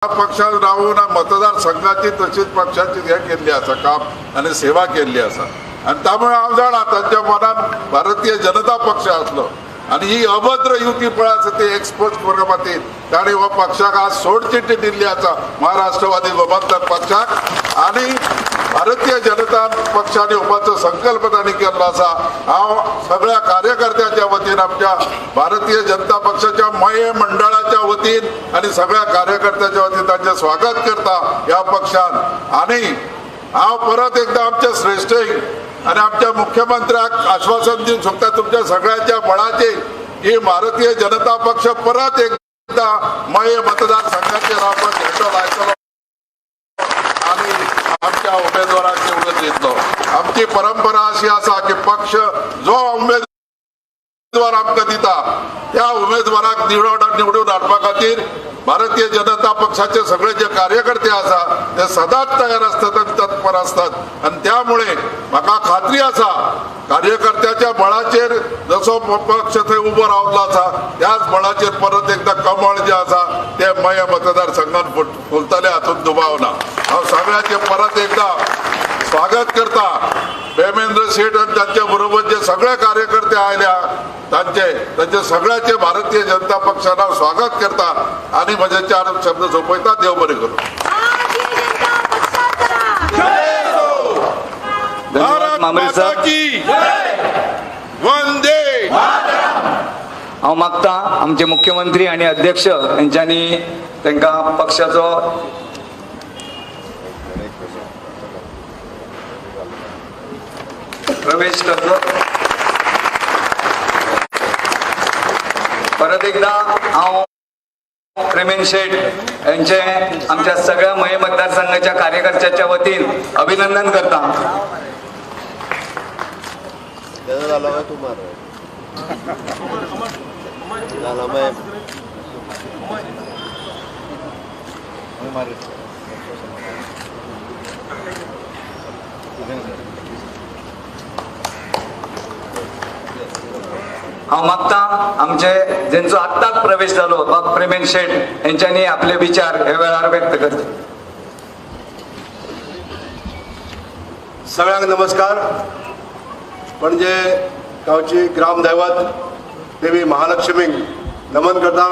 पक्षात रावून मतदारसंघाची तशीच पक्षाची हे केल्ली आसा काम आनी सेवा केल्ली आसा आनी त्यामुळे हांव जाणा तांच्या मनान भारतीय जनता पक्ष आसलो आनी ही अभद्र युती पळय आसा ती एक्सपोज करपा खातीर तांणी हो पक्षाक आज सोडचिट्टी दिल्ली आसा महाराष्ट्रवादी गोमंतक पक्षाक आनी भारतीय जनता पक्षान येवपाचो संकल्प तांणी केल्लो आसा। हांव सगळ्या कार्यकर्त्यांच्या वतीन आमच्या भारतीय जनता पक्षाच्या मये मंडळाच्या वतीन आनी सगळ्या कार्यकर्त्यांच्या वतीन तांचें स्वागत करता ह्या पक्षान। आनी हांव परत एकदा आमच्या श्रेष्ठींक आनी आमच्या मुख्यमंत्र्याक आश्वासन दिवंक शकता तुमच्या सगळ्यांच्या बळाचेर की भारतीय जनता पक्ष परत एकदा मये मतदारसंघाचेर आपण झेंडो लायतलो आनी आमच्या उमेदवाराक निवडून दितलो। आमची परंपरा अशी आसा की पक्ष जो उमेदवार आमकां दिता त्या उमेदवाराक निवडून हाडपा खातीर भारतीय जनता पक्षाचे सगळे जे कार्यकर्ते आसा ते सदांच तयार आसतात आनी तत्पर आसतात आनी त्यामुळे म्हाका खात्री आसा कार्यकर्त्याच्या बळाचेर जसो पक्ष थंय उबो रावलो आसा त्याच बळाचेर परत एकदा कमळ जे आसा ते मये मतदारसंघान फुलतले हातूंत दुबाव ना। हांव सगळ्यांचे परत एकदा स्वागत करता। प्रेमेंद्र शेट आनी तांच्या बरोबर जे सगळे कार्यकर्ते आयल्या तांचे तांचे सगळ्याचे भारतीय जनता पक्षान हांव स्वागत करता आनी म्हजे चार शब्द सोंपयता। देव बरें करूं। धन्यवाद मामरे साहेब। वंदे। हांव मागता आमचे मुख्यमंत्री आनी अध्यक्ष हेंच्यांनी तांकां पक्षाचो प्रवेश करचो। परत एकदा हांव प्रेमेंद्र शेट यांचे आमच्या सगळ्या मये मतदारसंघाच्या कार्यकर्त्याच्या वतीन अभिनंदन करता। हांव मागता आमचे जेंचो आत्ताच प्रवेश जालो बाब प्रेमेंद्र शेट हेंच्यांनी आपले विचार हे वेळार व्यक्त करचे। सगळ्यांक नमस्कार। पणजे गांवची ग्रामदैवत देवी महालक्ष्मीक नमन करता,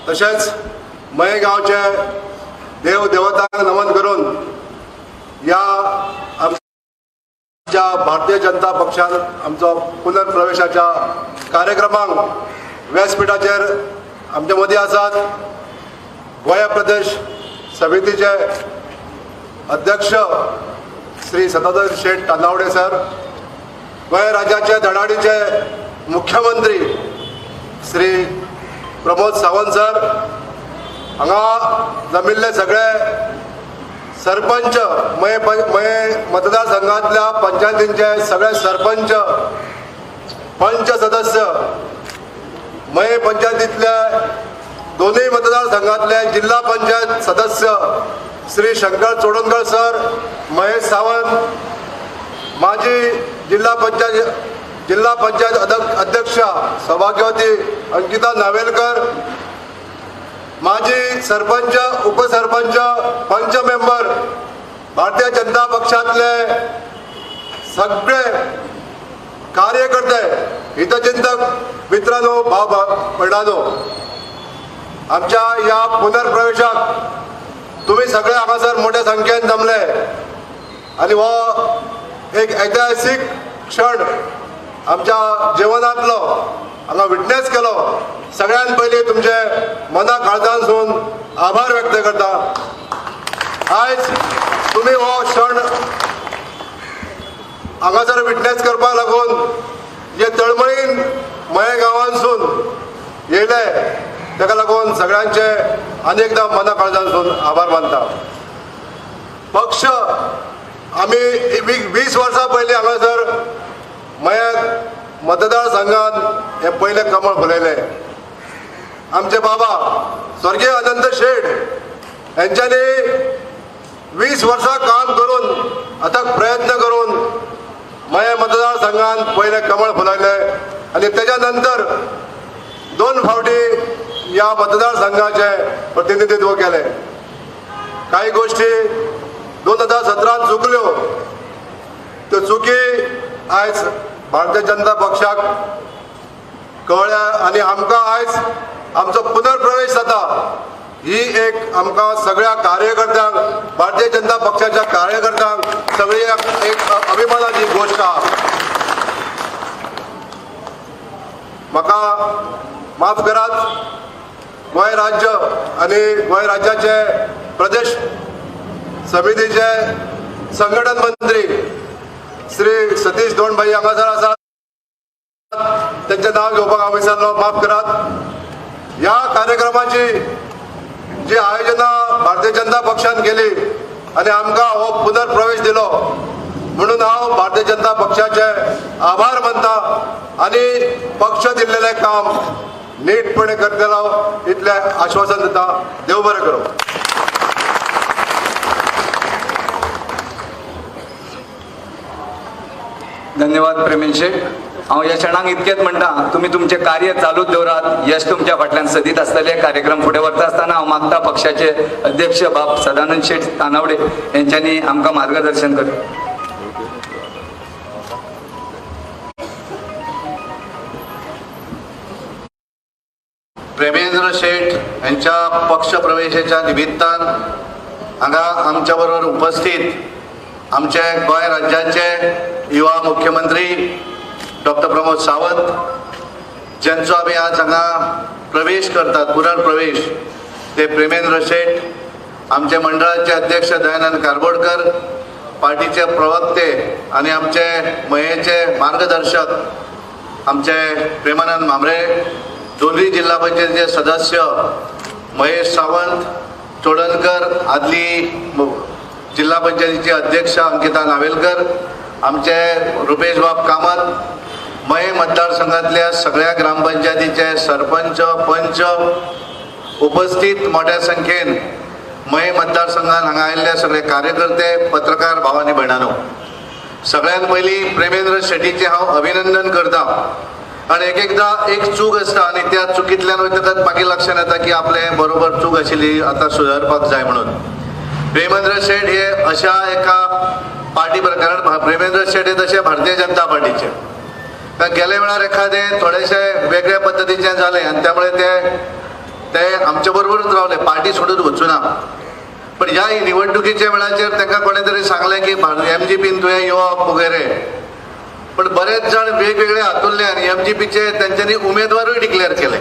तशेंच मये गांवचे देव देवतांक नमन करून ह्या आमच्या भारतीय जनता पक्षान आमचो पुनर्प्रवेशाच्या कार्यक्रमांक व्यासपीठाचेर आमचे मदीं आसात गोंय प्रदेश समितीचे अध्यक्ष श्री सदानंद शेट तानावडे सर, गोंय राज्याचे धडाडीचे मुख्यमंत्री श्री प्रमोद सावंत सर, हांगा जमिल्ले सगळे सरपंच, मये मतदारसंघातल्या पंचायतींचे सगळे सरपंच, पंच सदस्य, मये पंचायतीतल्या दोन्ही मतदारसंघातले जिल्हा पंचायत सदस्य श्री शंकर चोडणकर सर, महेश सावंत, माजी जिल्हा पंचायत अध्यक्ष सौभाग्यवती अंकिता नावेलकर, माजी सरपंच, उपसरपंच, पंच मेंबर, भारतीय जनता पक्षातले सगळे कार्यकर्ते, हितचिंतक मित्रांनो, भाव भयणांनो, आमच्या ह्या पुनर्प्रवेशाक तुम्ही सगळे हांगासर मोठ्या संख्येन जमले आनी हो एक ऐतिहासीक क्षण आमच्या जिवनांतलो हांगा विटनेस केलो। सगळ्यात पयलीं तुमचे मना काळजांसून आभार व्यक्त करता। आयज तुमी हो क्षण हांगासर विटनेस करपाक लागून जे तळमळीन मये गांवांसून येयले ताका लागून सगळ्यांचे आनी एकदां मना काळजांसून आभार मानता। पक्ष आमी 20 वर्सां पयलीं हांगासर मये मतदारसंघान हे पयलें कमळ फुलयलें। आमचे बाबा स्वर्गीय अनंत शेट हेंच्यांनी 20 वर्सां काम करून अथक प्रयत्न करून मये मतदारसंघान पयलें कमळ फुलयलें आनी तेच्या नंतर 2 फावटी ह्या मतदारसंघाचे प्रतिनिधित्व केलें। काही गोष्टी 2017 चुकल्यो, त्यो चुकी आयज भारतीय जनता पक्षाक कळ्ळ्या आनी आमकां आयज आमचो पुनर्प्रवेश जाता ही एक आमकां सगळ्या कार्यकर्त्यांक, भारतीय जनता पक्षाच्या कार्यकर्त्यांक सगळी एक अभिमानाची गोष्ट आसा। म्हाका माफ करात, गोंय राज्य आनी गोंय राज्याचे प्रदेश समितीचे संघटन मंत्री श्री सतीश दोंड भाई हांगासर आसात, तेंचें नांव घेवपाक हांव विसरलो, माफ करात। ह्या कार्यक्रमाची जी आयोजना भारतीय जनता पक्षान केली आनी आमकां हो पुनर्प्रवेश दिलो म्हणून हांव भारतीय जनता पक्षाचे आभार मानता आनी पक्ष दिल्लेलें काम नीटपणे करतलो इतलें आश्वासन दिता। देव बरें करूं। धन्यवाद प्रेमेन शेट। हांव ह्या क्षणाक इतकेंच म्हणटा, तुमी तुमचें कार्य चालूच दवरात, यश तुमच्या फाटल्यान सदीत आसतलें। कार्यक्रम फुडें व्हरता आसतना हांव मागता पक्षाचे अध्यक्ष बाब सदानंद शेट तानावडे यांच्यांनी आमकां मार्गदर्शन करचें। प्रेमेंद्र शेट यांच्या पक्षप्रवेशाच्या निमित्तान हांगा आमच्या बरोबर उपस्थित आमचे गोंय राज्याचे युवा मुख्यमंत्री डॉक्टर प्रमोद सावंत, ज्यांचो आमी आज हांगा प्रवेश करतात, पुनर्प्रवेश, ते प्रेमेंद्र शेट, आमचे मंडळाचे अध्यक्ष दयानंद कारबोडकर, पार्टीचे प्रवक्ते आनी आमचे मयेचे मार्गदर्शक आमचे प्रेमानंद म्हांबरे, दोनरी जिल्हा पंचायतीचे सदस्य महेश सावंत चोडणकर, आदली जिल्हा पंचायतीचे अध्यक्ष अंकिता नावेलकर, आमचे रुपेश बाब कामत, मये मतदारसंघातल्या सगळ्या ग्रामपंचायतीचे सरपंच, पंच उपस्थित मोठ्या संख्येन मये मतदारसंघात हांगा आयिल्ले सगळे कार्यकर्ते, पत्रकार भाव आनी भयणांनो, सगळ्यात पयलीं प्रेमेंद्र शेटीचें हांव अभिनंदन करता। आनी एक एकदां एक चूक आसता आनी त्या चुकींतल्यान वयतकच मागीर लक्षांत येता की आपलें बरोबर चूक आशिल्ली, आतां सुदारपाक जाय म्हणून। प्रेमेंद्र शेट हे अशा एका पार्टी, कारण प्रेमेंद्र शेट हे तशे भारतीय जनता पार्टीचे, कारण गेल्या वेळार एखादें थोडेशें वेगळ्या पद्दतीचें जालें आनी त्यामुळे ते आमचे बरोबरूच रावले, पार्टी सोडून वचूना। पण ह्या निवडणुकीच्या वेळाचेर तांकां कोणें तरी सांगलें की एमजीपीन तुवें येवप वगैरे, पण बरेच जाण वेगवेगळे हातूंतल्यान एमजीपीचे तेंच्यांनी उमेदवारूय डिक्लेअर केले।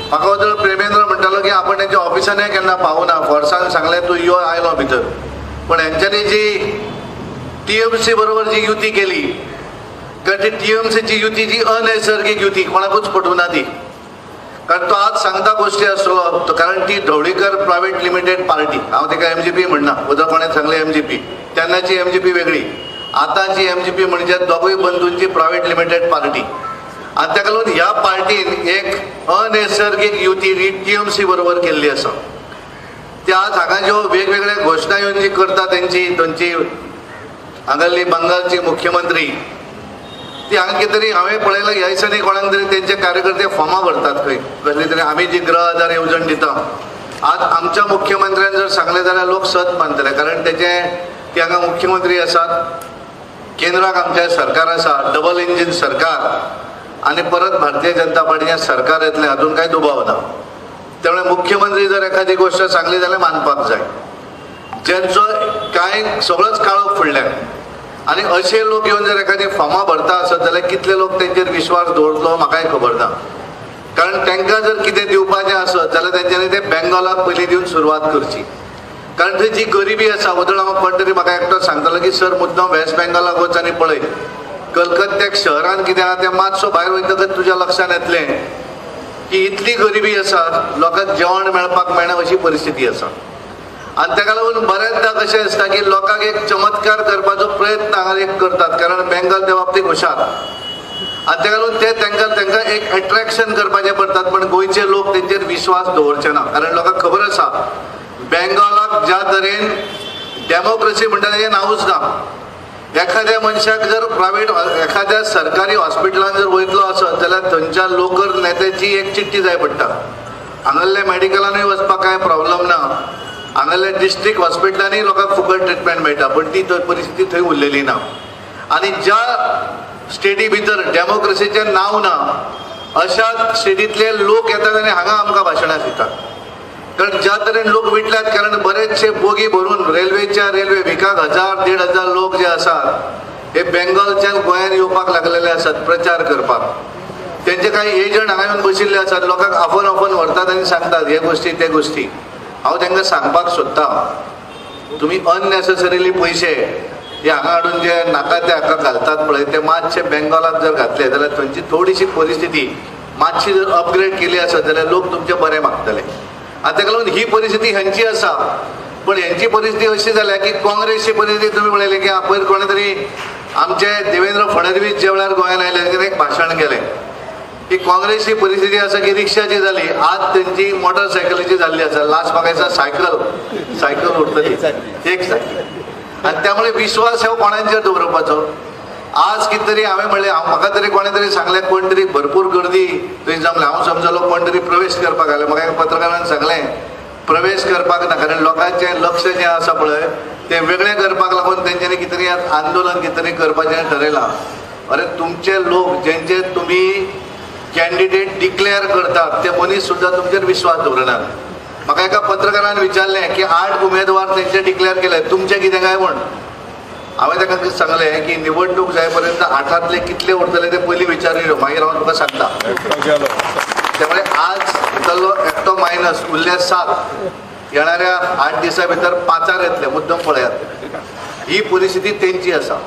म्हाका वदळ प्रेमेंद्र म्हणटालो की आपण तेंच्या ऑफिसानय केन्ना पावना, फोर्सान सांगलें तूं यो, आयलो भितर, पण हेंच्यांनी जी टीएमसी बरोबर जी युती केली, कारण ती टीएमसीची युती जी अनैसर्गिक युती, कोणाकूच पटूना ती, कारण तो आज सांगता गोष्टी आसतलो, कारण ती ढवळीकर प्रायव्हेट लिमिटेड पार्टी, हांव तिका एमजीपी म्हणना, वदळ कोणें सांगलें एमजीपी, तेन्नाची एमजीपी वेगळी, आतांची एमजीपी म्हणजे दोगूय बंधूंची प्रायव्हेट लिमिटेड पार्टी, आनी ताका लागून ह्या पार्टीन एक अनैसर्गिक युती ही टीएमसी बरोबर केल्ली आसा। ती आज हांगा ज्यो वेगवेगळे घोशणा येवन जी करता तेंची तांची हांगासरली बंगालची मुख्यमंत्री, ती हांगा कितें तरी हांवें पळयलां ह्या दिसांनी कोणाक तरी तेंचे कार्यकर्ते फॉर्मां भरतात खंय कसली तरी, आमी जी गृह आधार येवजण दिता, आज आमच्या मुख्यमंत्र्यान जर सांगलें जाल्यार लोक सत मानतले, कारण तेचे ते हांगा मुख्यमंत्री आसात, केंद्राक आमचें सरकार आसा, डबल इंजीन सरकार, आनी परत भारतीय जनता पार्टीचें सरकार येतलें हातूंत कांय दुबाव ना। त्यामुळे मुख्यमंत्री जर एखादी गोष्ट सांगली जाल्यार मानपाक जाय, ज्यांचो कांय सगळोच काळोख फुडल्यान, आनी अशे लोक येवन जर एखादी फॉर्मां भरता आसत जाल्यार कितले लोक तेंचेर विश्वास दवरतलो म्हाकाय खबर ना, कारण तांकां जर कितें दिवपाचें आसत जाल्यार तेंच्यांनी तें बेंगॉलाक पयलीं दिवन सुरवात करची, कारण थंय जी गरिबी आसा, वदळ हांव कोण तरी म्हाका एकटो सांगतालो की सर मुद्दम वेस्ट बेंगॉलाक वच आनी पळय कलकत्त्याक शहरान कितें आहा तें मातसो भायर वयतकच तुज्या लक्षांत येतलें की इतली गरिबी आसा, लोकांक जेवण मेळपाक मेळना अशी परिस्थिती आसा। आनी ताका लागून बऱ्याचदा कशें आसता की लोकांक एक चमत्कार करपाचो प्रयत्न हांगा एक करतात, कारण बेंगॉल त्या बाबतीत हुशार, आनी ताका लागून ते तांकां तांकां एक एट्रेक्शन करपाचें पडटात, पण गोंयचे लोक तेंचेर विश्वास दवरचे ना, कारण लोकांक खबर आसा बेंगॉलाक ज्या तरेन डेमोक्रेसी म्हणटा तेजें नांवूच ना। एखाद्या मनशाक जर प्रायवेट एखाद्या सरकारी हॉस्पिटलान जर वयतलो आसत जाल्यार थंयच्या लोकर नेत्याची एक चिट्ठी जाय पडटा, हांगासरल्या मेडिकलानूय वचपाक कांय प्रॉब्लम ना, हांगासरल्या डिस्ट्रिक्ट हॉस्पिटलांनी लोकांक फुकट ट्रिटमेंट मेळटा, पण ती परिस्थिती थंय उरलेली ना. आनी ज्या स्टेटी भितर डेमोक्रेसीचें नांव ना अशा स्टेटींतले लोक येतात आनी हांगा आमकां भाशणां दितात. कारण ज्या तरेन लोक विटल्यात, कारण बरेचशे बोगी भरून रेल्वेच्या रेल्वे विकाक 1000 1500 लोक जे आसात हे बेंगॉलच्यान गोंयांत येवपाक लागलेले आसात प्रचार करपाक. तेंचे कांय एजंट हांगा येवन बशिल्ले आसात, लोकांक आफोवन आफोवन व्हरतात आनी सांगतात हे गोश्टी ते गोश्टी. हांव तांकां सांगपाक सोदता, तुमी अननेसेसरीली पयशे हे हांगा हाडून जे नाका ते हाका घालतात पळय, ते मातशे बेंगॉलाक जर घातले जाल्यार थंयची थोडीशी परिस्थिती मातशी जर अपग्रेड केली आसत जाल्यार लोक तुमचे बरे मागतले. आतां ताका लागून ही परिस्थिती हेंची आसा. पण हेंची परिस्थिती अशी जाल्या की काँग्रेसची परिस्थिती तुमी पळयली की पयर कोणे तरी आमचे देवेंद्र फडणवीस ज्या वेळार गोंयांत आयले तेणें एक भाशण केलें की काँग्रेसची परिस्थिती आसा की रिक्षाची जाली, आज तेंची मोटरसायकलीची जाल्ली आसा. लास्ट म्हाका दिसता सायकल सायकल उरतली एक सायकल. आनी त्यामुळे विश्वास हो कोणाचेर दवरपाचो. आज कितें तरी हांवें म्हणलें, म्हाका तरी कोणें तरी सांगलें कोण तरी भरपूर गर्दी थंय जमलें, हांव समजलो कोण तरी प्रवेश करपाक आयले. म्हाका एका पत्रकारान सांगलें प्रवेश करपाक ना, कारण लोकांचें लक्ष जें आसा पळय तें वेगळें करपाक लागून तेंच्यांनी कितें तरी आंदोलन कितें तरी करपाचें ठरयलां. अरे तुमचे लोक जेंचे तुमी कॅन्डिडेट डिक्लेअर करतात ते मनीस सुद्दां तुमचेर विश्वास दवरनात. म्हाका एका पत्रकारान विचारलें की 8 उमेदवार तेंचे डिक्लेअर केले, तुमचें कितें काय म्हूण. हांवें ताका सांगलें की निवडणूक जाय पर्यंत 8तांतले कितले उरतले ते पयलीं विचारून मागीर हांव तुका सांगता. त्यामुळे आज भितरलो एकटो मायनस उरले 7, येणाऱ्या 8 दिसां भितर 5 येतले, मुद्दम पळयात. ही परिस्थिती तेंची आसा.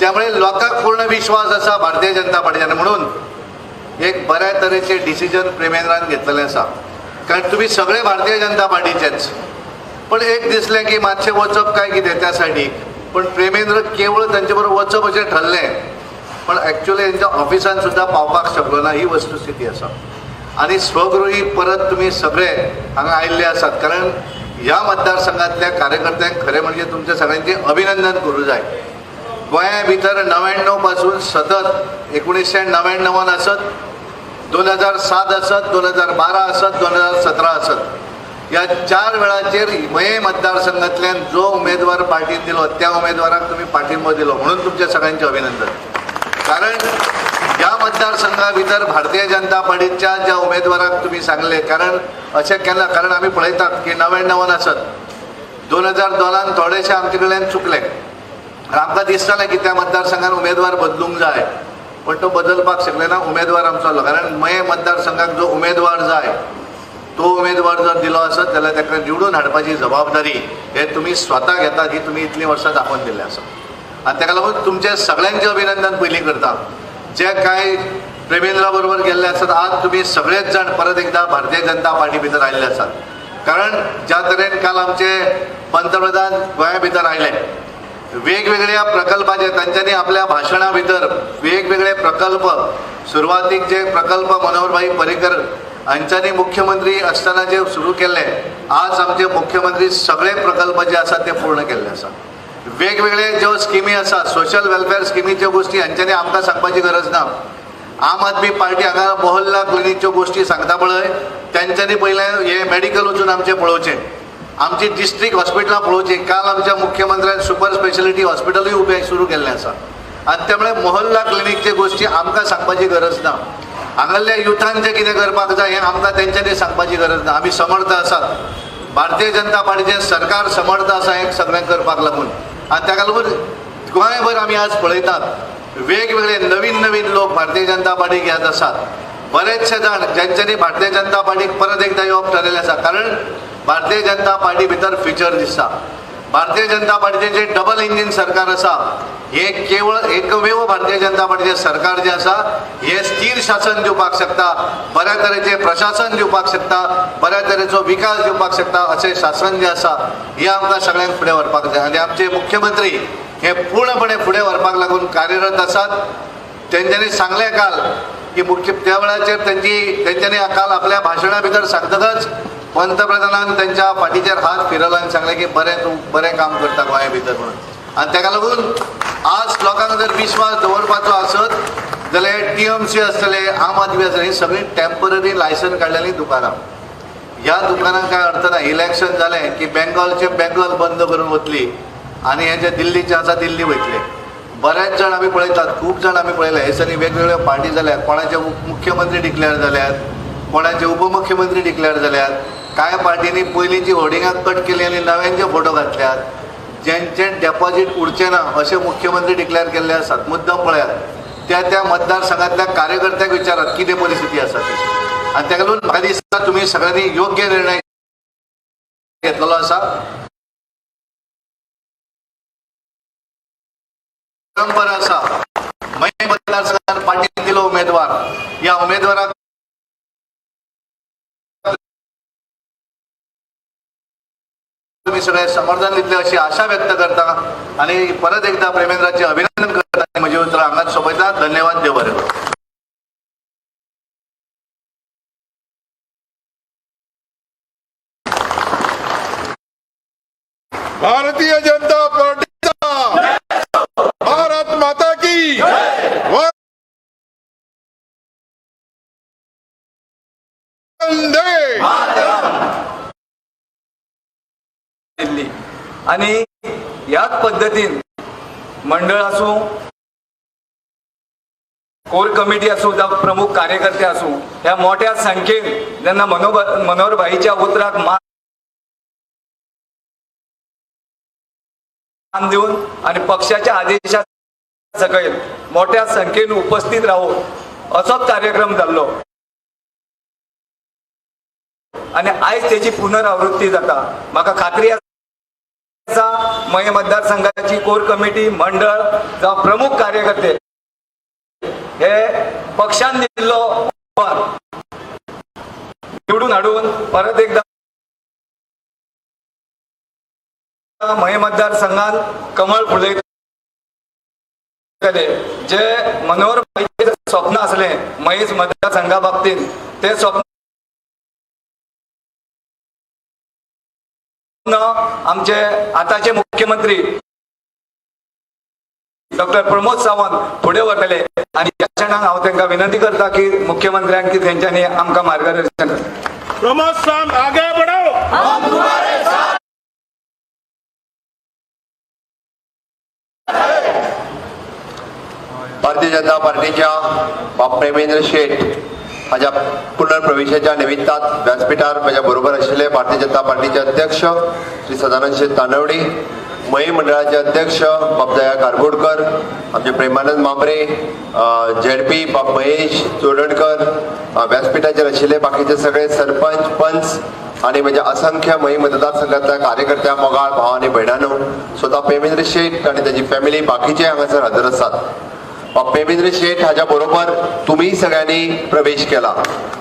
त्यामुळे लोकांक पूर्ण विश्वास आसा भारतीय जनता पार्टीच्यान, म्हणून एक बऱ्या तरेचें डिसिजन प्रेमेंद्रान घेतलेलें आसा. कारण तुमी सगळे भारतीय जनता पार्टीचेच, पण एक दिसलें की मातशें वचप काय कितें त्या सायडीक, पण प्रेमेंद्र केवळ तांचे बरोबर वचप अशें ठरलें, पण एक्चुअली तेंच्या ऑफिसान सुद्दां पावपाक शकलो ना, ही वस्तुस्थिती आसा. आनी स्वगृही परत तुमी सगळे हांगा आयिल्ले आसात, कारण ह्या मतदारसंघांतल्या कार्यकर्त्यांक खरें म्हणजे तुमच्या सगळ्यांचें अभिनंदन करूं जाय. गोंया भितर 99 पासून सतत 1999 आसत, 2007 आसत, 2012 आसत, 2017 आसत, ह्या 4 वेळाचेर मये मतदारसंघांतल्यान जो उमेदवार पार्टीन दिलो त्या उमेदवाराक तुमी पाठिंबो दिलो, म्हणून तुमच्या सगळ्यांचें अभिनंदन. कारण ह्या मतदारसंघा भितर भारतीय जनता पार्टीच्या ज्या उमेदवाराक तुमी सांगले, कारण अशें केन्ना, कारण आमी पळयतात की 99 आसत, 2002 थोडेशे आमचे कडल्यान चुकले, आमकां दिसतालें की त्या मतदारसंघान उमेदवार बदलूंक जाय, पण तो बदलपाक शकले ना उमेदवार आमचो. कारण मये मतदारसंघाक जो उमेदवार जाय तो उमेदवार जर दिलो आसत जाल्यार ताका निवडून हाडपाची जबाबदारी हे तुमी स्वता घेतात, ही तुमी इतलीं वर्सां दाखोवन दिल्लें आसा. आनी ताका लागून तुमचें सगळ्यांचें अभिनंदन पयलीं करता. जे कांय प्रेमेंद्रा बरोबर गेल्ले आसात, आज तुमी सगळेच जाण परत एकदां भारतीय जनता पार्टी भितर आयिल्ले आसात. कारण ज्या तरेन काल आमचे पंतप्रधान गोंया भितर आयले, वेगवेगळ्या प्रकल्पाचे तांच्यांनी आपल्या भाशणा भितर वेगवेगळे प्रकल्प, सुरवातीक जे प्रकल्प मनोहरभाई पर्रीकर हांच्यांनी मुख्यमंत्री आसतना जे सुरू केल्ले, आज आमचे मुख्यमंत्री सगळे प्रकल्प जे आसात ते पूर्ण केल्ले आसात. वेगवेगळे ज्यो स्किमी आसात, सोशल वेलफेअर स्किमीच्यो गोश्टी हांच्यांनी आमकां सांगपाची गरज ना. आम आदमी पार्टी हांगा मोहल्ला क्लिनीकच्यो गोश्टी सांगता पळय, तेंच्यांनी पयलें हें मेडिकल वचून आमचें पळोवचें, आमची डिस्ट्रिक्ट हॉस्पिटलां पळोवचीं. काल आमच्या मुख्यमंत्र्यान सुपर स्पेशलिटी हॉस्पिटलूय उबें सुरू केल्लें आसा. आनी त्यामुळे मोहल्ला क्लिनीकच्यो गोश्टी आमकां सांगपाची गरज ना. हांगासरल्या युथान जें कितें करपाक जाय हें आमकां तेंच्यांनी सांगपाची गरज ना. आमी समर्थ आसात, भारतीय जनता पार्टीचें सरकार समर्थ आसा हें सगळें करपाक लागून. आनी ताका लागून गोंयभर आमी आज पळयतात वेगवेगळे नवीन नवीन लोक भारतीय जनता पार्टीक येत आसात. बरेचशे जाण ज्यांच्यांनी भारतीय जनता पार्टीक परत एकदां येवप ठरयलें आसा, कारण भारतीय जनता पार्टी भितर फ्युचर दिसता. भारतीय जनता पार्टीचें जें डबल इंजीन सरकार आसा हे केवळ एकमेव भारतीय जनता पार्टीचें सरकार जें आसा हे स्थीर शासन दिवपाक शकता, बऱ्या तरेचें प्रशासन दिवपाक शकता, बऱ्या तरेचो विकास दिवपाक शकता, अशें शासन जें आसा हें आमकां सगळ्यांक फुडें व्हरपाक जाय. आनी आमचे मुख्यमंत्री हे पूर्णपणे फुडें व्हरपाक लागून कार्यरत आसात. तेंच्यांनी सांगलें काल की मुख्य त्या वेळाचेर तेंच्यांनी काल आपल्या भाशणा भितर सांगतकच पंतप्रधानान तेंच्या फाटीचेर हात फिरवलो आनी सांगलें की बरें तूं बरें काम करता गोंया भितर म्हणून. आनी ताका लागून आज लोकांक जर विश्वास दवरपाचो आसत जाल्यार टीएमसी आसतले, आम आदमी आसतले, ही सगळीं टेम्पररी लायसन काडलेलीं दुकानां. ह्या दुकानाक काय अर्थ ना. इलेक्शन जालें की बेंगॉलचे बेंगॉल बंद करून वतली आनी हे जे दिल्लीचे आसा दिल्ली वयतले. बरेच जाण आमी पळयतात, खूब जाण आमी पळयले हे दिसांनी वेगवेगळ्यो पार्टी जाल्यात, कोणाचे मुख्यमंत्री डिक्लेअर जाल्यात, कोणाचे उपमुख्यमंत्री डिक्लेअर जाल्यात, कांय पार्टींनी पयलींची होर्डिंगां कट केली आनी नव्यांचे फोटो घातल्यात, ज्यांचे डेपॉझीट उरचें ना अशे मुख्यमंत्री डिक्लेअर केल्ले आसात. मुद्दम पळयात, त्या त्या मतदारसंघातल्या कार्यकर्त्यांक विचारात कितें परिस्थिती आसा ती. आनी ताका लागून म्हाका दिसता तुमी सगळ्यांनी योग्य निर्णय घेतलेलो आसा. परंपरा आसा, मयें मतदारसंघात पार्टीन दिलो उमेदवार, ह्या उमेदवाराक तुमी सगळे समर्थन दितले अशी आशा व्यक्त करता आनी परत एकदा प्रेमेंद्राचे अभिनंदन करता आनी म्हजी उतरां हांगाच सोंपयता. धन्यवाद. देव बरें करूं. भारतीय जनता पार्टीचा, भारत माता की वंदे. दिल्ली आणि ह्याच पद्दतीन मंडळ आसूं, कोर कमिटी आसूं, जावं प्रमुख कार्यकर्ते आसूं, ह्या मोठ्या संख्येन जेन्ना मनोहर भाईच्या उतराक मान दिवन आनी पक्षाच्या आदेशा सकयल मोठ्या संख्येन उपस्थित रावून असोच कार्यक्रम जाल्लो आनी आयज तेची पुनरावृत्ती जाता. म्हाका खात्री आसा मयें मतदारसंघाची कोर कमिटी, मंडळ जावं प्रमुख कार्यकर्ते हे पक्षान दिल्लो निवडून हाडून परत एकदा मयें मतदारसंघात कमळ फुलयतले. जे मनोहर भाईचें स्वप्न आसलें मयें मतदारसंघा बाबतींत, तें स्वप्न आमचे आतांचे मुख्यमंत्री डॉक्टर प्रमोद सावंत फुडें व्हरतले आनी ह्या क्षणाक हांव तांकां विनंती करता की मुख्यमंत्र्यांक की तेंच्यांनी आमकां मार्गदर्शन. प्रमोद सावंत आगे बढ़ो, हम तुम्हारे साथ. भारतीय जनता पार्टीच्या बाब प्रेमेंद्र शेट हाज्या पुनर्प्रवेशाच्या निमित्तान व्यासपीठार म्हज्या बरोबर आशिल्ले भारतीय जनता पार्टीचे अध्यक्ष श्री सदानंद शेट तानवडे, मयें मंडळाचे अध्यक्ष बाब दया कारबोडकर, आमचे प्रेमानंद मांब्रे, झेडपी बाब महेश चोडणकर, व्यासपीठाचेर आशिल्ले बाकीचे सगळे सरपंच, पंच आणि म्हज्या असंख्य मयें मतदारसंघातल्या कार्यकर्त्या, मोगाळ भाव आनी भयणांनो, स्वता प्रेमेंद्र शेट आनी ताजी फॅमिली बाकीचे हांगासर हजर आसात. प्रेमेंद्र शेट हाज्या बरोबर तुमी सगळ्यांनी प्रवेश केला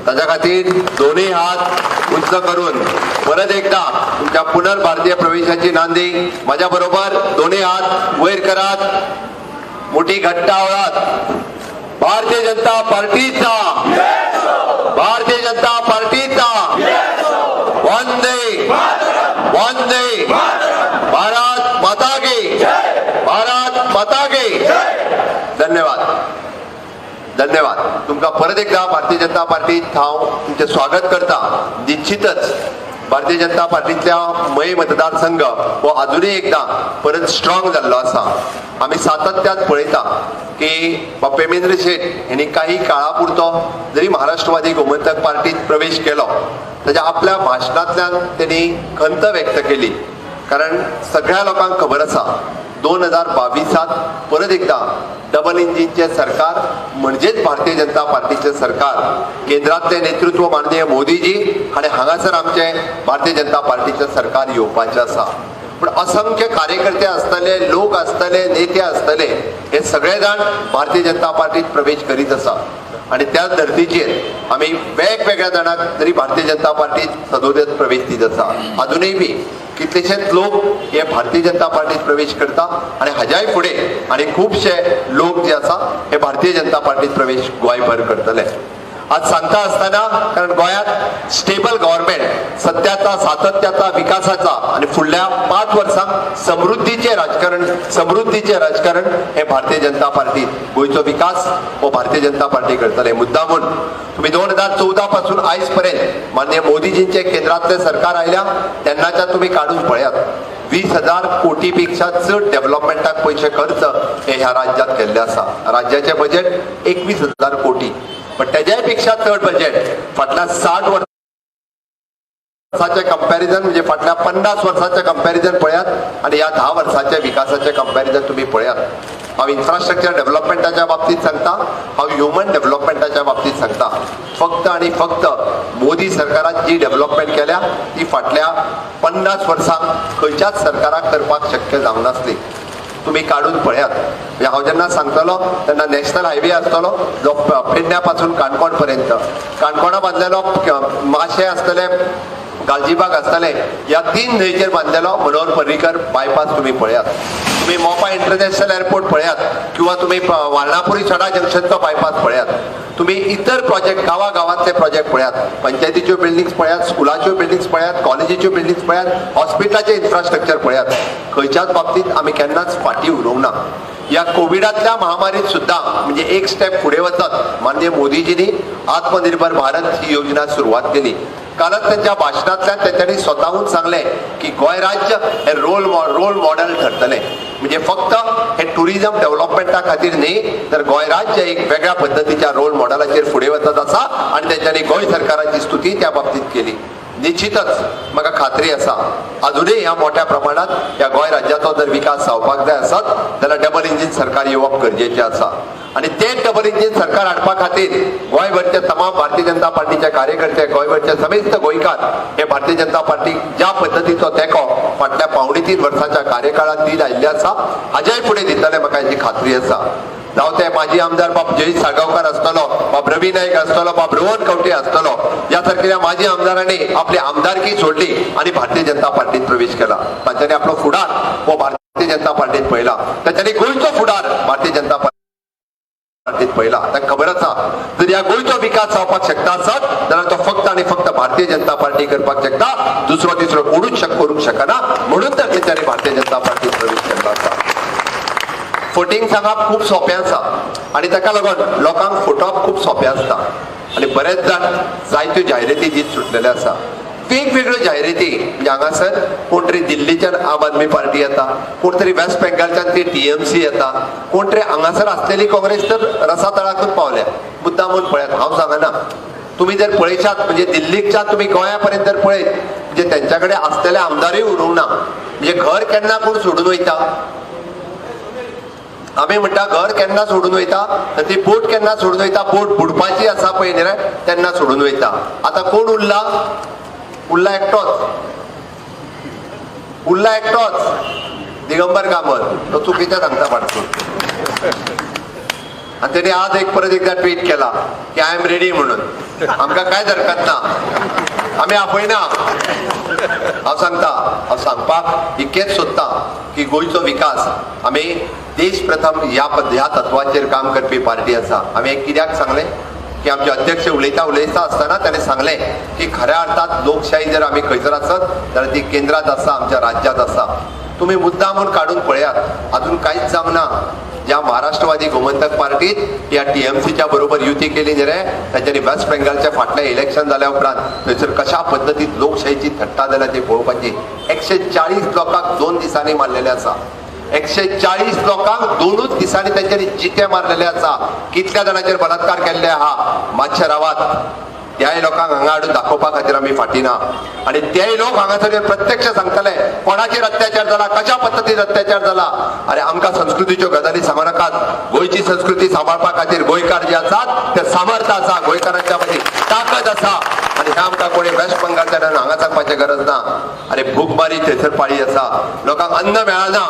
ताज्या खातीर दोन्ही हात उंच करून परत एकदा तुमच्या पुनर्भारतीय प्रवेशाची नांदी माझ्या बरोबर दोन्ही हात वयर करात, मुठी घट्ट आवळात. भारतीय जनता पार्टीचा, भारतीय जनता पार्टीचा, वंदे वंदे, भारत माता की, भारत माता की. धन्यवाद, धन्यवाद. तुमकां परत एकदा भारतीय जनता पार्टीत हांव तुमचें स्वागत करता. निश्चितच भारतीय जनता पार्टींतल्या मयें मतदारसंघ हो अजुनूय एकदां परत स्ट्रॉंग जाल्लो आसा. आमी सातत्यान पळयता की प्रेमेंद्र शेट हेणी काही काळा पुरतो जरी महाराष्ट्रवादी गोमंतक पार्टीत प्रवेश केलो ताच्या आपल्या भाशणांतल्यान तेणी खंत व्यक्त केली, कारण सगळ्या लोकांक खबर आसा 2022 परत एकदा डबल इंजिनचे सरकार म्हणजेच भारतीय जनता पार्टीचे सरकार, केंद्रातले नेतृत्व माननीय मोदीजी आनी हांगासर आमचे भारतीय जनता पार्टीचे सरकार येवपाचें आसा. पूण असंख्य कार्यकर्ते आसतले, लोक आसतले, नेते आसतले, हे सगळे जाण भारतीय जनता पार्टीत प्रवेश करीत आसा आनी त्याच धर्तीचेर आमी वेगवेगळ्या जाणांक जरी भारतीय जनता पार्टीत सदोदत प्रवेश दीत आसा. अजुनूय बी कितलेशेच लोक हे भारतीय जनता पार्टीत प्रवेश करता आनी हाज्याय फुडें आनी खुबशे लोक जे आसा हे भारतीय जनता पार्टीत प्रवेश गोंयभर करतले. आज सांगता आसतना कारण गोंयांत स्टेबल गव्हर्मेंट सत्याचा सातत्याचा विकासाचा आणि फुडल्या 5 वर्सांक समृद्धीचे राजकारण हे भारतीय जनता पार्टी गोंयचो विकास हो भारतीय जनता पार्टी करतले. मुद्दा म्हूण तुम्ही 2014 पासून आयज पर्यंत माननीय मोदीजींचे केंद्रातले सरकार आयल्या तेन्नाच्या तुम्ही काडून पळयात 20,000 कोटी पेक्षा चड डेव्हलपमेंटाक पयशे खर्च हे ह्या राज्यात केल्ले आसा. राज्याचे बजेट 21,000 कोटी पण तेज्याय पेक्षा चड बजेट फाटल्या 60 वर्साचे कंपॅरिझन म्हणजे फाटल्या 50 वर्साचे कंपॅरिझन पळयात आणि ह्या 10 वर्साच्या विकासाचे कंपॅरिझन तुम्ही पळयात. हांव इन्फ्रास्ट्रक्चर डेव्हलपमेंटाच्या बाबतीत सांगता, हांव ह्युमन डेव्हलपमेंटाच्या बाबतीत सांगता. फक्त आणि फक्त मोदी सरकारान जी डेव्हलपमेंट केल्या ती फाटल्या 50 वर्सांक खंयच्याच सरकाराक करपाक शक्य जावंक नासली. तुम्ही काडून पळयात. म्हणजे हांव जेन्ना सांगतलो तेन्ना नॅशनल हायवे आसतलो जो पेडण्या पासून काणकोण पर्यंत, काणकोणा बांदलेलो माशे आसतले, गालजीबाग आसतले, ह्या 3 न्हंयचेर बांदलेलो मनोहर पर्रीकर बायपास तुम्ही पळयात. तुम्ही मोपा इंटरनॅशनल एअरपोर्ट पळयात किंवा तुम्ही वारणापुरी सडा जंक्शनचो बायपास पळयात. तुम्ही इतर प्रोजेक्ट गांवागांवांतले प्रोजेक्ट पळयात, पंचायतीच्यो बिल्डिंग्स पळयात, स्कुलाच्यो बिल्डिंग्स पळयात, कॉलेजीच्यो बिल्डिंग्स पळयात, हॉस्पिटलाचें इन्फ्रास्ट्रक्चर पळयात. खंयच्याच बाबतींत आमी केन्नाच फाटीं उरोवंक ना. ह्या कोविडांतल्या महामारीत सुद्दां म्हणजे एक स्टेप फुडें वचत माननीय मोदीजींनी आत्मनिर्भर भारत ही योजना सुरवात केली. कालच त्यांच्या भाशणांतल्यान तेंच्यांनी स्वताहून सांगलें की गोंय राज्य हे रोल मॉडेल ठरतलें. म्हणजे फक्त हे टुरिझम डेव्हलपमेंटा खातीर न्ही तर गोंय राज्य एक वेगळ्या पद्दतीच्या रोल मॉडेलाचेर फुडें वचत आसा आनी तेंच्यांनी गोंय सरकाराची स्तुती त्या बाबतीत केली. निश्चितच म्हाका खात्री आसा अजुनूय ह्या मोठ्या प्रमाणात ह्या गोंय राज्याचो जर विकास जावपाक जाय आसत जाल्यार डबल इंजीन सरकार येवप गरजेचें आसा आनी तें डबल इंजीन सरकार हाडपा खातीर गोंयभरचे तमाम भारतीय जनता पार्टीचे कार्यकर्ते, गोंयभरचे समेस्त गोंयकार हे भारतीय जनता पार्टीक ज्या पद्दतीचो तेंको फाटल्या 2.75 वर्साच्या कार्यकाळांत दीत आयिल्ले आसा हाज्याय फुडें दितले म्हाका हेची खात्री आसा. जावं ते माजी आमदार बाब जयेश साळगांवकार आसतलो, बाब रवी नायक आसतलो, बाब रोहन खंवटे आसतलो, ह्या सारकेल्या माजी आमदारांनी आपली आमदारकी सोडली आनी भारतीय जनता पार्टीत प्रवेश केला. तांच्यांनी आपलो फुडार हो भारतीय जनता पार्टीत पळयला, तांच्यांनी गोंयचो फुडार भारतीय जनता पार्टीत पळयला. तांकां खबर आसा जर ह्या गोंयचो विकास जावपाक शकता आसत जाल्यार तो फक्त आनी फक्त भारतीय जनता पार्टी करपाक शकता, दुसरो तिसरो कोणूच करूंक शकना, म्हणून तर तेंच्यांनी भारतीय जनता पार्टीत प्रवेश केल्लो आसा. फटींग सांगप खूब सोंपें आसा आनी ताका लागून लोकांक फटोवप खूब सोंपें आसता आनी बरेच जाण जायत्यो जायराती दीत सुटलेले आसा, वेगवेगळ्यो जायराती. म्हणजे हांगासर कोण तरी दिल्लीच्यान आम आदमी पार्टी येता, कोण तरी वेस्ट बेंगालच्यान ती TMC येता, कोण तरी हांगासर आसलेली काँग्रेस तर रसातळाकूच पावल्या. मुद्दा म्हूण पळयात, हांव सांगना, तुमी जर पळयशात म्हणजे दिल्लीकच्यान तुमी गोंया पर्यंत जर पळयत म्हणजे तेंच्या कडेन आसलेले आमदारूय उरूंक ना. म्हणजे घर केन्ना कोण सोडून वयता, आमी म्हणटा घर केन्ना सोडून वयता तर ती बोट केन्ना सोडून वयता, बोट बुडपाची आसा पळय न्ही रे तेन्ना सोडून वयता. आतां कोण उरला? उरला एकटोच, उरला एकटोच दिगंबर कामत, तो चुकीचें सांगता फाटसून. आनी तेणी आज एक परत एकदा ट्वीट केला की I am ready म्हणून. आमकां कांयच हरकत ना, आमी आपयना. हांव सांगता, हांव सांगपाक इतकेंच सोदता की गोंयचो विकास आमी देश प्रथम ह्या तत्वाचेर काम करपी पार्टी आसा. आमी एक कित्याक सांगलें की आमचे अध्यक्ष उलयता उलयता आसतना ताणें सांगलें की खऱ्या अर्थात लोकशाही जर आमी खंयसर आसत जाल्यार ती केंद्रांत आसा, आमच्या राज्यांत आसा. तुमी मुद्दा म्हूण काडून पळयात, अजून कांयच जावंक ना. ज्या महाराष्ट्रवादी गोमंतक पार्टीत ह्या TMCच्या बरोबर युती केली न्ही रे तांच्यांनी वेस्ट बेंगालच्या फाटलें इलेक्शन जाल्या उपरांत थंयसर कशा पद्दतीन लोकशाहीची थट्टा जाल्या ती पळोवपाची. 140 लोकांक 2 दिसांनी मारलेले आसा, 140 लोकांक 2 दिसांनी तांच्यांनी जिते मारलेले आसा. कितल्या जाणांचेर बलात्कार केल्ले आहा, मातशे रावात. त्याय लोकांक हांगा हाडून दाखोवपा खातीर आमी फाटीं ना आनी तेय लोक हांगासर प्रत्यक्ष सांगतले कोणाचेर अत्याचार जाला, कशा पद्दतीन अत्याचार जाला. अरे आमकां संस्कृतीच्यो गजाली सांगू नाकात. गोंयची संस्कृती सांबाळपा खातीर गोंयकार जे आसात ते सामर्थ आसा, गोंयकारांच्या मदीं ताकद आसा आनी ह्या आमकां कोणी वेस्ट बंगालच्यान हांगा सांगपाचें गरज ना. अरे भूकमारी थंयसर पाळी आसा, लोकांक अन्न मेळना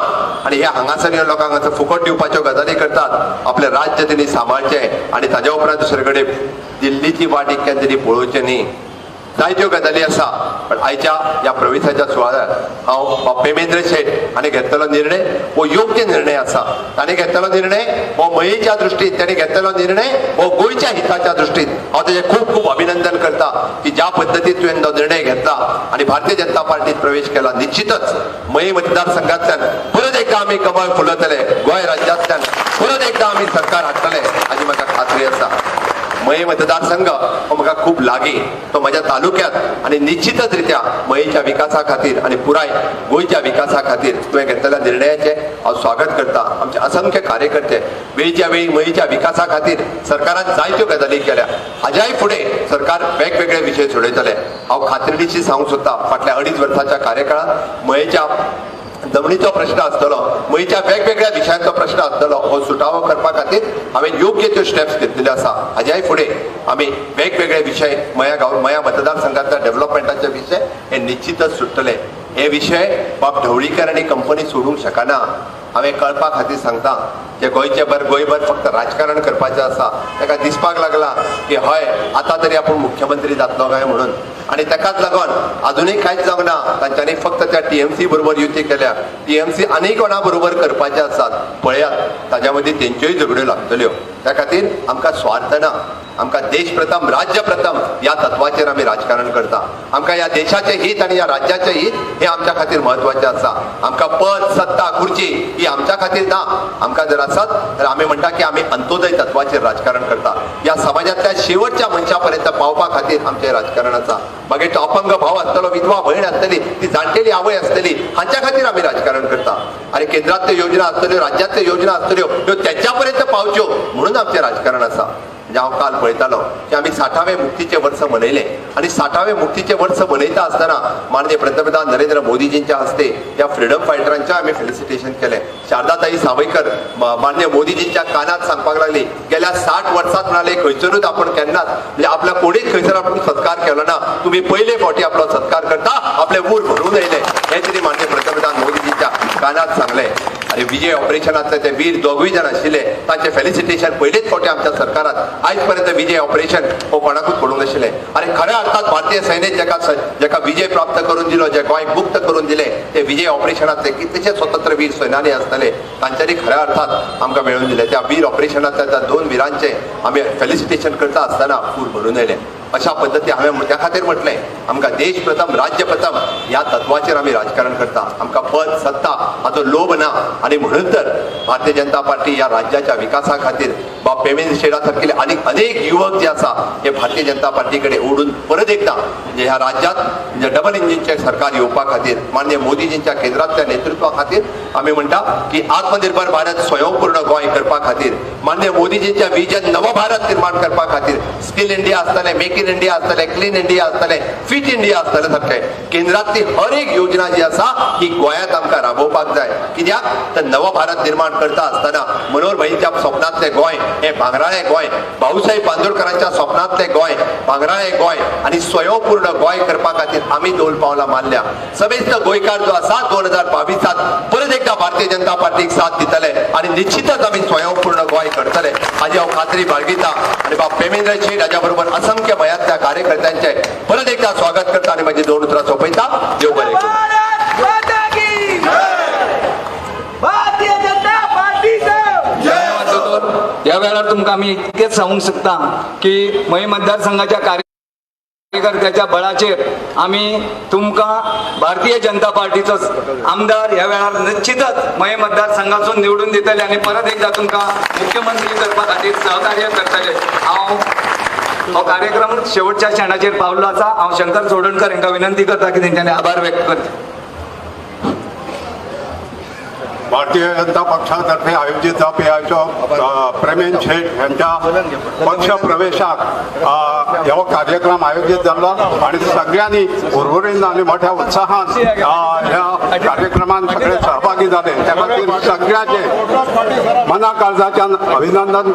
आनी ह्या हांगासर ह्या लोकांक हांगासर फुकट दिवपाच्यो गजाली करतात. आपलें राज्य तेणी सांबाळचें आनी ताज्या उपरांत दुसरे कडेन दिल्लीची वाट इतक्यान तेणी पळोवचें न्ही. जायत्यो गजाली आसा पण आयच्या ह्या प्रवेशाच्या सुवाळ्यार हांव बाब प्रेमेंद्र शेट हाणें घेतलेलो निर्णय हो योग्य निर्णय आसा. ताणें घेतलेलो निर्णय हो मयेच्या दृश्टीन, ताणें घेतलेलो निर्णय हो गोंयच्या हिताच्या दृश्टीन हांव तेजें खूब खूब अभिनंदन करता की ज्या पद्दतीन तुवें तो निर्णय घेतला आनी भारतीय जनता पार्टीत प्रवेश केला. निश्चितच मये मतदारसंघांतल्यान परत एकदा आमी कमळ फुलयतले, गोंय राज्यांतल्यान परत एकदा आमी सरकार हाडटले हाची म्हाका खात्री आसा. मये मतदारसंघ हो म्हाका खूब लागीं, तो म्हज्या तालुक्यात आनी निश्चितच रित्या मयेच्या विकासा खातीर आनी पुराय गोंयच्या विकासा खातीर तुवें घेतलेल्या निर्णयाचें हांव स्वागत करता. आमचे असंख्य कार्यकर्ते वेळच्या वेळी मयेच्या विकासा खातीर सरकारान जायत्यो गजाली केल्या, हाज्याय फुडें सरकार वेगवेगळे विशय सोडयतले. हांव खात्रीशी सांगूंक सोदता फाटल्या 2.5 वर्साच्या कार्यकाळांत मयेच्या जमनीचो प्रश्न आसतलो, मयेच्या वेगवेगळ्या विशयांचो प्रश्न आसतलो, हो सुटावो करपा खातीर हांवें योग्य त्यो स्टेप्स घेतलेल्यो आसा. हाज्याय फुडें आमी वेगवेगळे विशय मया गांव मया मतदारसंघातल्या डेव्हलपमेंटाचे विशय हे निश्चितच सुट्टले. हे विशय बाब ढवळीकर आनी कंपनी सोडूंक शकना. हांवें कळपा खातीर सांगता, जे गोंयचे भर गोंयभर फक्त राजकारण करपाचें आसा ताका दिसपाक लागला की हय आतां तरी आपूण मुख्यमंत्री जातलो काय म्हणून, आनी ताकाच लागून आजुनूय कांयच जावंक ना. तांच्यांनी फक्त त्या टीएमसी बरोबर युती केल्या, टीएमसी आनी कोणा बरोबर करपाचे आसात. पळयात ताज्या मदीं तेंच्योय झगड्यो लागतल्यो. त्या खातीर आमकां स्वार्थ ना, आमकां देश प्रथम राज्य प्रथम ह्या तत्वाचेर आमी राजकारण करता. आमकां ह्या देशाचें हित आनी ह्या राज्याचें हित हें आमच्या खातीर म्हत्वाचें आसा. आमकां पद सत्ता खुर्ची ही आमच्या खातीर ना. आमकां जर आसत तर आमी म्हणटा की आमी अंत्योदय तत्वाचेर राजकारण करता. ह्या समाजांतल्या शेवटच्या मनशा पर्यंत पावपा खातीर आमचें राजकारण आसा. मागीर तो अपंग भाव आसतलो, विधवा भयण आसतली, ती जाणटेली आवय आसतली, हांच्या खातीर आमी राजकारण करता. आनी केंद्रांतल्यो योजना आसतल्यो, राज्यांतल्यो योजना आसतल्यो, ह्यो तेंच्या पर्यंत पावच्यो म्हणून आमचें राजकारण आसा. म्हणजे हांव काल पळयतालो की आमी 60वें मुक्तीचें वर्स मनयलें आनी 60वें मुक्तीचें वर्स मनयता आसतना माननीय पंतप्रधान नरेंद्र मोदीजींच्या हस्ते ह्या फ्रिडम फायटरांचें आमी फेलिसिटेशन केलें. शारदाताई सावयकर माननीय मोदीजींच्या कानात सांगपाक लागली, गेल्या 60 वर्सांत म्हणाले खंयसरूच आपण केन्नाच म्हणजे आपल्या कोणीच खंयसर आपूण सत्कार केलो ना, तुमी पयले फावटी आपलो सत्कार करता, आपले ऊर भरून येयले, हें तिणी माननीय पंतप्रधान मोदीजींच्या कानात सांगलें. आनी विजय ऑपरेशनांतले ते वीर दोगूय जाण आशिल्ले तांचें फेलिसिटेशन पयलेच फावटी आमच्या सरकारात आयज पर्यंत विजय ऑपरेशन हो कोणाकूच पडूंक नाशिल्लें. आनी खऱ्या अर्थात भारतीय सैन्य जेका विजय प्राप्त करून दिलो, जे गोंय मुक्त करून दिलें, ते विजय ऑपरेशनांतले कितलेशे स्वतंत्र वीर सैनानी आसतले तांच्यांनी खऱ्या अर्थात आमकां मेळोवन दिलें. त्या वीर ऑपरेशनांतल्या त्या 2 विरांचें आमी फेलिसिटेशन करता आसतना फूल भरून येयलें. अशा पद्दती हांवें त्या खातीर म्हटलें आमकां देश प्रथम राज्य प्रथम ह्या तत्वाचेर आमी राजकारण करता. आमकां पद सत्ता हाचो लोभ ना आनी म्हणून तर भारतीय जनता पार्टी ह्या राज्याच्या विकासा खातीर बाब प्रेमेंद्र शेटा सारकेले आनीक अनेक युवक जे आसा हे भारतीय जनता पार्टी कडेन ओडून परत एकदा म्हणजे ह्या राज्यात म्हणजे डबल इंजिनचें सरकार येवपा खातीर माननीय मोदीजींच्या केंद्रांतल्या नेतृत्वा खातीर आमी म्हणटा की आत्मनिर्भर भारत स्वयंपूर्ण गोंय करपा खातीर माननीय मोदीजींच्या विजन नव भारत निर्माण करपा खातीर स्किल इंडिया आसतलें, मेक इन इंडिया आसतलें, क्लीन इंडिया आसतलें, फिट इंडिया आसतलें सारकें केंद्रांतली हर एक योजना जी आसा ही गोंयांत आमकां राबोवपाक जाय. कित्याक तर नव भारत निर्माण करता आसतना मनोहर भाईंच्या स्वप्नांतलें गोंय हें भांगराळें गोंय, भाऊसाहेब बांदोडकरांच्या स्वप्नांतलें गोंय भांगराळें गोंय आनी स्वयंपूर्ण गोंय करपा खातीर आमी 2 पावलां मारल्या. समेस्त गोंयकार जो आसा 2022 परत एकदा भारतीय जनता पार्टीक साथ दितले आनी निश्चितच आमी स्वयंपूर्ण गोंय करतले हाजी हांव खात्री बाळगिता. आनी बाब प्रेमेंद्र शेट हाज्या बरोबर असंख्य मयांतल्या कार्यकर्त्यांचे परत एकदा स्वागत करता आनी म्हजी 2 उतरां सोंपयता. देव बरें करूं. ह्या वेळार तुमकां आमी इतकेंच सांगूंक शकता की मये मतदारसंघाच्या कार्यकर्त्याच्या बळाचेर आमी तुमकां भारतीय जनता पार्टीचो आमदार ह्या वेळार निश्चितच मये मतदारसंघासून निवडून दितले आनी परत एकदा तुमकां मुख्यमंत्री करपा खातीर सहकार्य करतले. हांव हो कार्यक्रम शेवटच्या क्षणाचेर पावल्लो आसा. हांव शंकर चोडणकर हांकां विनंती करता की तेंच्यांनी आभार व्यक्त करचे. भारतीय जनता पक्षातर्फे आयोजित जावपी आयचो प्रेमेंद्र शेट यांच्या पक्षप्रवेशाक हो कार्यक्रम आयोजित जाल्लो आनी सगळ्यांनी उरवरीन आनी मोठ्या उत्साहान ह्या कार्यक्रमात सगळे सहभागी जाले. त्या खातीर सगळ्यांचे मना काळजाच्यान अभिनंदन.